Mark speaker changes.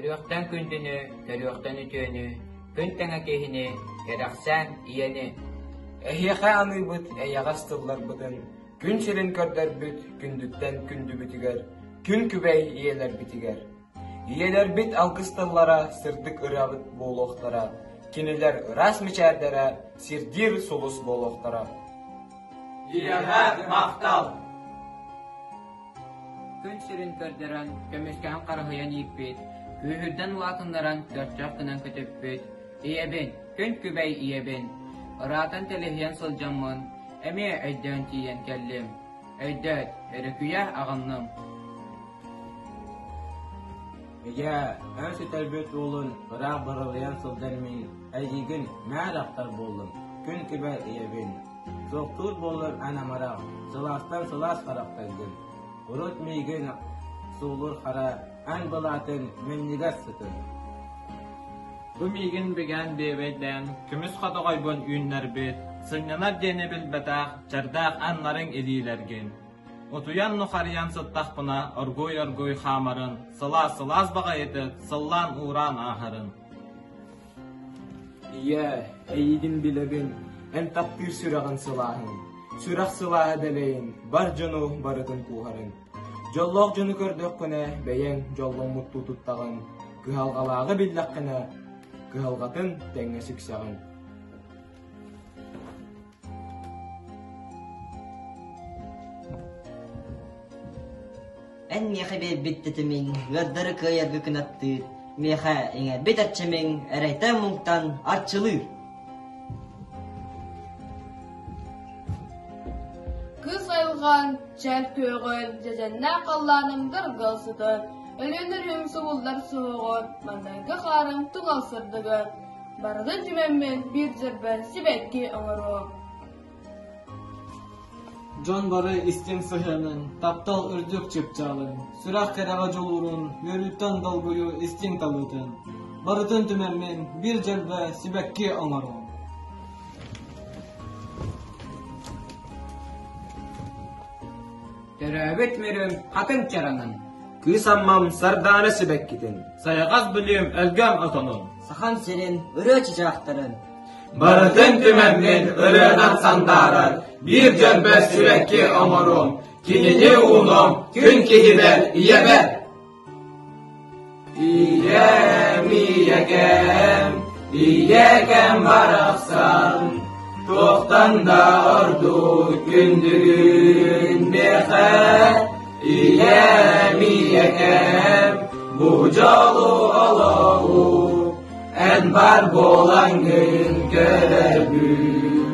Speaker 1: Көрүөхтэн күндүнү, көрүөхтэн үтүөнү, күн тэҥэ киһини, кэрэхсээн ийэни.
Speaker 2: Эһиэхэ аныыбыт эйэҕэс тылларбытын, күн сирин көрдөрбүт күндүттэн күндүбүтүгэр, күн күбэй ийэлэрбитигэр. Ийэлэрбит алгыс тыллара сырдык ырыабыт буолуохтара, кинилэр ыраас мичээрдэрэ сирдиир сулус буолуохтара.
Speaker 3: Ийэҕэ махтал!
Speaker 1: Күн сирин көрдөрөн, көмүскэһэн харыһыйан ииппит, күүһүрдэн улаатыннаран көрчөх гынан көтүппүт, ийэбин, күн күбэй ийэбин, ыраатан тэлэһийэн сылдьаммын, эмиэ өйдөөн тиийэн кэллим. Өйдөөт, өрүкүйэ аҕынным.
Speaker 4: Ийээ, эн сүтэрбит уолун ыраах барылыйан сылдьар мин эйигин мээр ахтар буоллум, күн күбэй ийэбин. Суохтуур буоллар эн амарах, сылаастан сылаас харахтаргын. Урут миигин суулуур хара, эн былаатын минньигэс сытын.
Speaker 5: Бу миигин бигээн биэбэйдээн, көмүс хотоҕойбун үүннэрбит, сынньанар диэни билбэтэх, чэрдээх эн нарыҥ илиилэргин. Утуйан нухарыйан сыттахпына оргууй-оргууй хаамарын, сылаас-сылаас баҕайытык сыллаан-уураан ааһарын.
Speaker 2: Ийээ, эйигин билэбин, эн таптыыр сүрэҕин сылааһын, сүрэх сылааһа дэлэйин, бар дьону барытын кууһарын. Дьоллоох дьону көрдөххүнэ, бэйэҥ дьолломмуттуу туттаҕын, кыһалҕалааҕы биллэххинэ, кыһалҕатын тэҥҥэ сүксэҕин.
Speaker 6: Эн миэхэ биэрбит тэтимиҥ, ыардары кыайарга кынаттыыр, миэхэ иҥэрбит эрчимиҥ эрэйтэн-муҥтан арчылыыр.
Speaker 7: Кыс айылҕан, чэл күөҕүн, дьэдьэннээх халлааным дыргыл сытар, Өлүөн өрүһүм субуллар суһуоҕун, маҥнайгы хаарым туҥал сырдыгын, барытын түмэммин биир дьөрбөн сибэкки оҥоруом.
Speaker 5: Дьон бары истиҥ сыһыанын, таптал үрдүк чыпчаалын, сүрэх кэрэҕэ дьулуурун, үөрүүттэн долгуйуу истиҥ талыытын, барытын түмэммин биир дьөлбө сибэкки оҥоруом.
Speaker 1: Төрөөбүт Мүрүм хатыҥ чараҥын,
Speaker 2: Кыыс Аммам сардаана сибэккитин,
Speaker 5: Сайаҕас Бүлүүм өлгөм отонун,
Speaker 6: Сахам сирин ырыа чычаахтарын,
Speaker 3: Барытын түмэммин ырыанан сандаарар, биир дьөрбө сибэкки оҥоруом, кинини уунуом күн киһибэр ийэбэр. Ийэм, ийэкэм, ийэкэм барахсан, туохтан да ордук күндүгүн миэхэ. Ийэм, ийэкэм, бу дьолу олоҕу эн бар буолаҥҥын көрөрбүн.